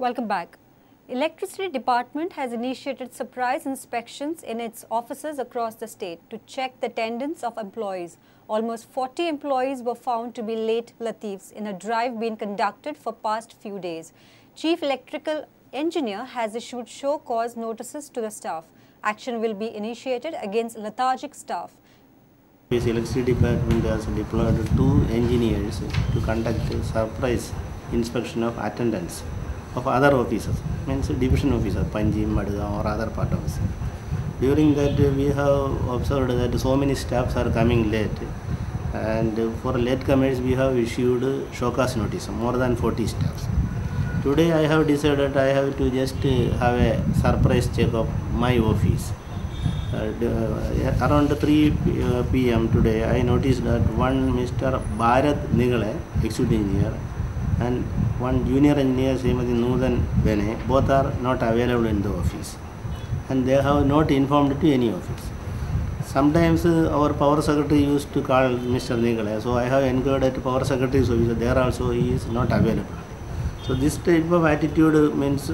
Welcome back. Electricity Department has initiated surprise inspections in its offices across the state to check the attendance of employees. Almost 40 employees were found to be late Latifs in a drive being conducted for past few days. Chief Electrical Engineer has issued show cause notices to the staff. Action will be initiated against lethargic staff. The Electricity Department has deployed 2 engineers to conduct a surprise inspection of attendance of other officers, means division officer, Panjim, Madgaon or other part of us. During that we have observed that so many staffs are coming late, and for latecomers we have issued show cause notice, more than 40 staffs. Today I have decided I have to just have a surprise check of my office. Around 3 p.m. today I noticed that one Mr. Bharat Nigale, executive engineer, and one junior engineer, Srimati Nutan Bene, both are not available in the office, and they have not informed to any office. Sometimes our power secretary used to call Mr. Nigale, so I have inquired at power secretary's office, there also he is not available. So this type of attitude means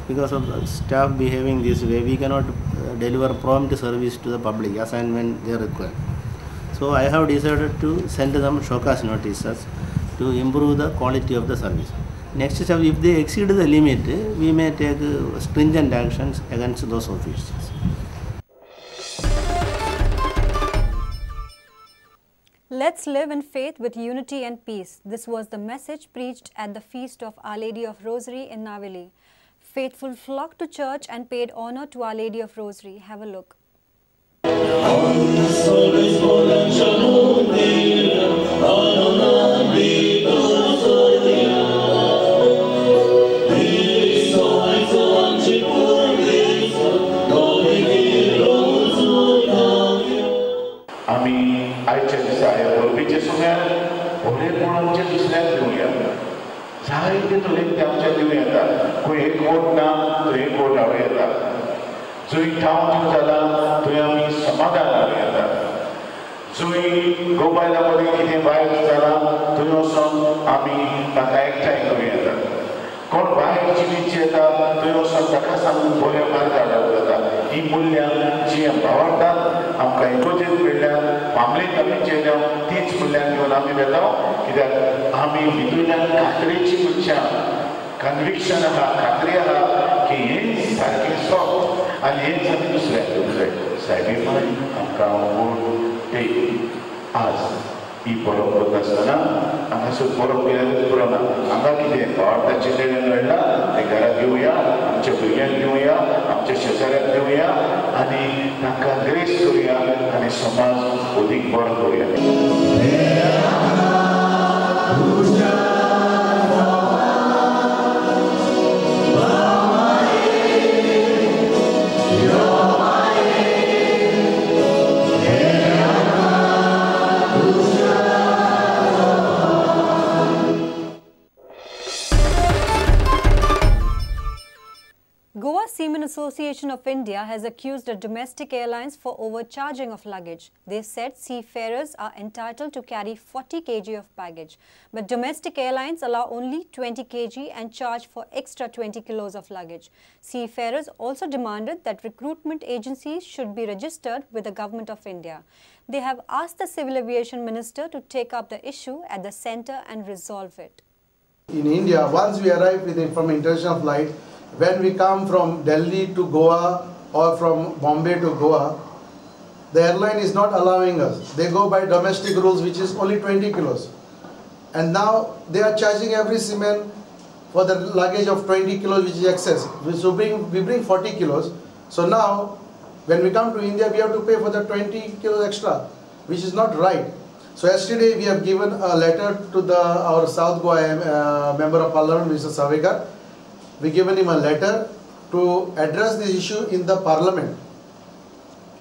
because of the staff behaving this way, we cannot deliver prompt service to the public as and when they require. So I have decided to send them show cause notices to improve the quality of the service. Next step, if they exceed the limit, we may take stringent actions against those officials. Let's live in faith with unity and peace. This was the message preached at the feast of Our Lady of Rosary in Navelim. Faithful flocked to church and paid honor to Our Lady of Rosary. Have a look. आमी आयच्या दिसा हे परबेच्या सुम्यार बरेंपण आमच्या दुसऱ्याक दिवया, जायते तरेन ते आमच्या दिवं येता. खंय एक वोट ना थंय एक वोट हाडूं येता, जंय ठाव जाला थंय आमी समाधान हाडूं येता, जंय गोबायला मदीं कितें वायट जालां थंय वचोन आमी ताका एकठांय करूं येता, कोण वायट जिवीत येता थंय वचोन ताका सांगून बऱ्या मार्गार हाडूं येता. ही मुल्यां जी भावार्थान आमकां इगोजेंत मेळ्ळ्या, मामलेंत आमी जेल्या तीच मुल्यां घेवन आमी वेता. कित्याक आमी भितरल्यान खात्रेची मनशां, कन्विक्शन आहा, खात्री आहा की हें सारकें सोंप आनी हेंच आमी दुसऱ्याक दिवंक जाय. सायबी माय आमकां वोट दी. आज ही बरोब करता आसतना हांगासर बरोब केल्यार पुरो ना, हांगा कितें भावार्थाचें देणें मेळ्ळां तें घरा घेवया, आमच्या भुरग्यांक दिवया, आमच्या शेजाऱ्यांक दिवया आनी तांकां ग्रेस करुया आनी समाज अदीक बरो करुया. Goa Seamen Association of India has accused a domestic airlines for overcharging of luggage. They said seafarers are entitled to carry 40 kg of baggage, but domestic airlines allow only 20 kg and charge for extra 20 kilos of luggage. Seafarers also demanded that recruitment agencies should be registered with the Government of India. They have asked the Civil Aviation Minister to take up the issue at the centre and resolve it. In India, once we arrive from international flight, when we come from Delhi to Goa or from Bombay to Goa, the airline is not allowing us. They go by domestic rules, which is only 20 kilos. And now they are charging every seaman for the luggage of 20 kilos, which is excess. So we bring 40 kilos. So now, when we come to India, we have to pay for the 20 kilos extra, which is not right. So yesterday we have given a letter to our South Goa Member of Parliament, Mr. Savikar. We given him a letter to address this issue in the Parliament,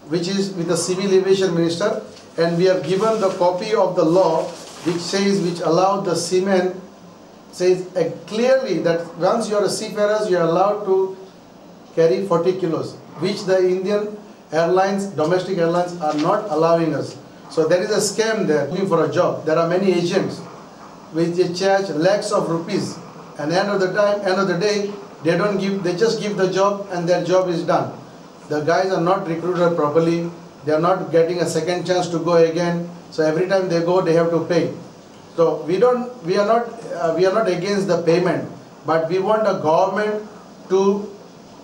which is with the Civil Aviation Minister, and we have given the copy of the law which says, which allowed the seamen, says clearly that once you are a seafarer, you are allowed to carry 40 kilos, which the Indian airlines, domestic airlines are not allowing us. So there is a scam there, looking for a job. There are many agents which they charge lakhs of rupees And end of the time, end of the day, they don't give, they just give the job and their job is done. The guys are not recruited properly. They are not getting a second chance to go again. So every time they go, they have to pay. So we are not against the payment, but we want the government to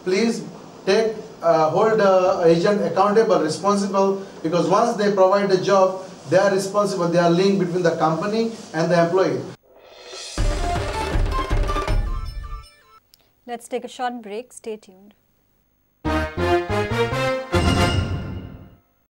please take hold the agent accountable, responsible, because once they provide the job, they are responsible. They are linked between the company and the employee. Let's take a short break. Stay tuned.